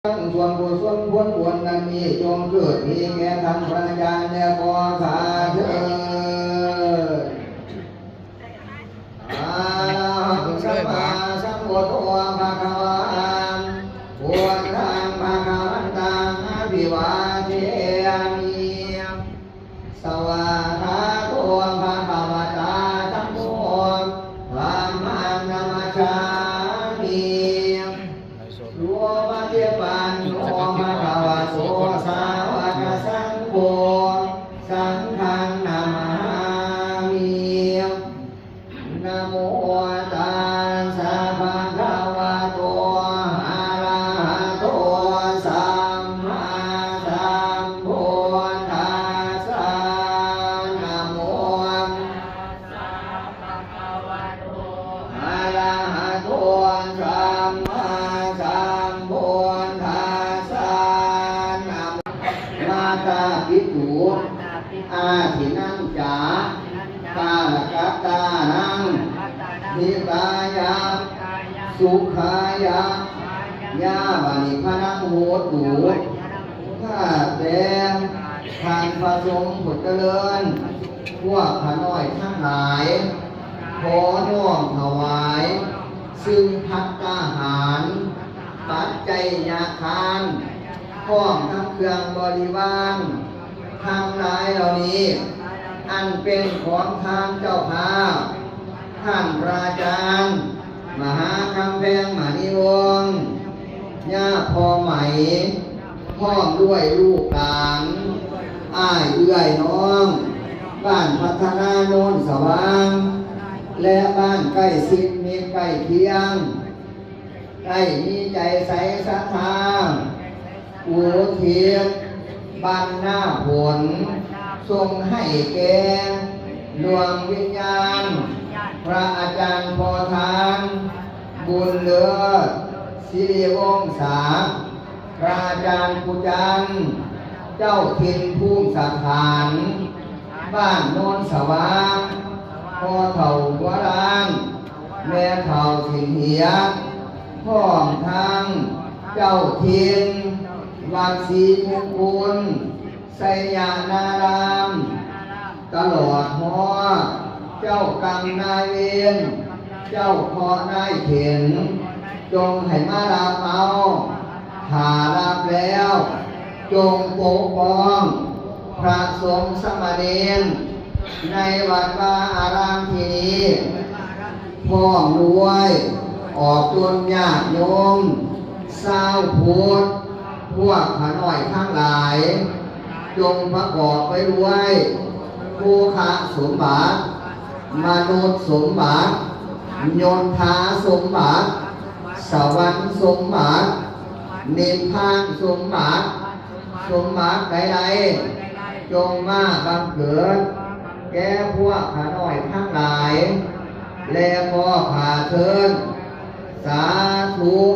ສ່ວນກຸສົນຜົນບຸນນັ້ນນີ້ ຈົ່ງເກີດມີແກ່ທ່ານພະອາຈານແລະພໍ່ຂ້າເທີ້ນ. ອະລະຫັງສຳມາສຳພຸດໂທ ພະຄະວາ ພຸດທັງພະຄະວັນຕັງ ອະພິວາເທມິ. ສະວາກຂາໂຕ ພະຄະວະຕາ ທຳໂມ ທຳມັງນະມັດສາມິ. ສຸປະຕິປັນໂນ ພະຄະວະໂຕ ສາວະກະສັງໂຄ ສັງຄັງນະມະຫາມິ. ນະໂມຕັດສະ ພະຄະວະໂຕ ອະລະຫະໂຕ ສຳມາສຳພຸດທັດສະ. ນະໂມ ອະລະຫະໂຕ ສຳມາສຳພຸດທັດສະ. ນະໂມ ມາຕາປິຕຸ ອາທິນນຈາ ກາລະກັດຕານັງ ຫິຕາຍະ ສຸຂາຍະ ຍາວະນິບພານັງໂຫຕຸ. ຂ້າແຕ່ທ່ານພະສົງຜູ້ຈະເລີນ ພວກຂ້ານ້ອຍທັງຫຼາຍ ຂໍນ້ອມຖວາຍ ຊຶ່ງພັດຕາຫານ ປັດໄຈຍະທານ ພ້ອມທັງເຄື່ອງບໍລິວານທັງຫຼາຍເຫຼົ່ານີ້ ອັນເປັນຂອງທ່ານເຈົ້າພາບ ທ່ານພະອາຈານ ມະຫາຄຳແພງ ມະນີວົງ ຍາພໍ່ໄໝ ພ້ອມດ້ວຍລູກຫຼານ ອ້າຍເອື້ອຍນ້ອງ ບ້ານພັດທະນາໂນນສະຫວ່າງ ແລະ ບ້ານໃກ້ຊິດມິດໃກ້ຄຽງ ໄດ້ມີໃຈໃສສັດທາ ອຸທິດບັນນາຜົນ ສົ່ງໃຫ້ແກ່ດວງວິນຍານ ພະອາຈານພໍ່ທ່ານ ບຸນເລີດ ສິລິວົງສາ ພະອາຈານພູຈັນ ເຈົ້າຖິ່ນພູມສະຖານ ບ້ານໂນນສະຫວ່າງ ພໍ່ເຖົ້າຫົວລ້ານ ແມ່ເຖົ້າສິນເຫຍ ພ້ອມທັງເຈົ້າຖິ່ນ ວັດສີມຸງຄຸນ ໄຊຍະນາລາມ ຕະຫຼອດຮອດເຈົ້າກຳນາຍເວນ ເຈົ້າເຄາະນາຍເຂັນ ຈົ່ງໃຫ້ມາຮັບເອົາ ຖ້າຮັບແລ້ວ ຈົ່ງປົກປ້ອງພະສົງສາມະເນນ ໃນວັດວາອາລາມທີ່ນີ້ ພ້ອມດ້ວຍອອກຕົນຍາດໂຍມຊາວພຸດ ພວກຂ້ານ້ອຍທັງຫຼາຍ ຈົ່ງປະກອບໄປດ້ວຍໂພຄະສົມບັດ, ມະນຸດສົມບັດ, ຍົດຖາສົມບັດ, ສະຫວັນສົມບັດ, ນິບພານສົມບັດ, ສົມບັດໃດໆ ຈົ່ງມາບັງເກີດແກ່ພວກຂ້ານ້ອຍທັງຫຼາຍ ແລະ ຂໍຂ້າເທີ້ນ ສາທຸ.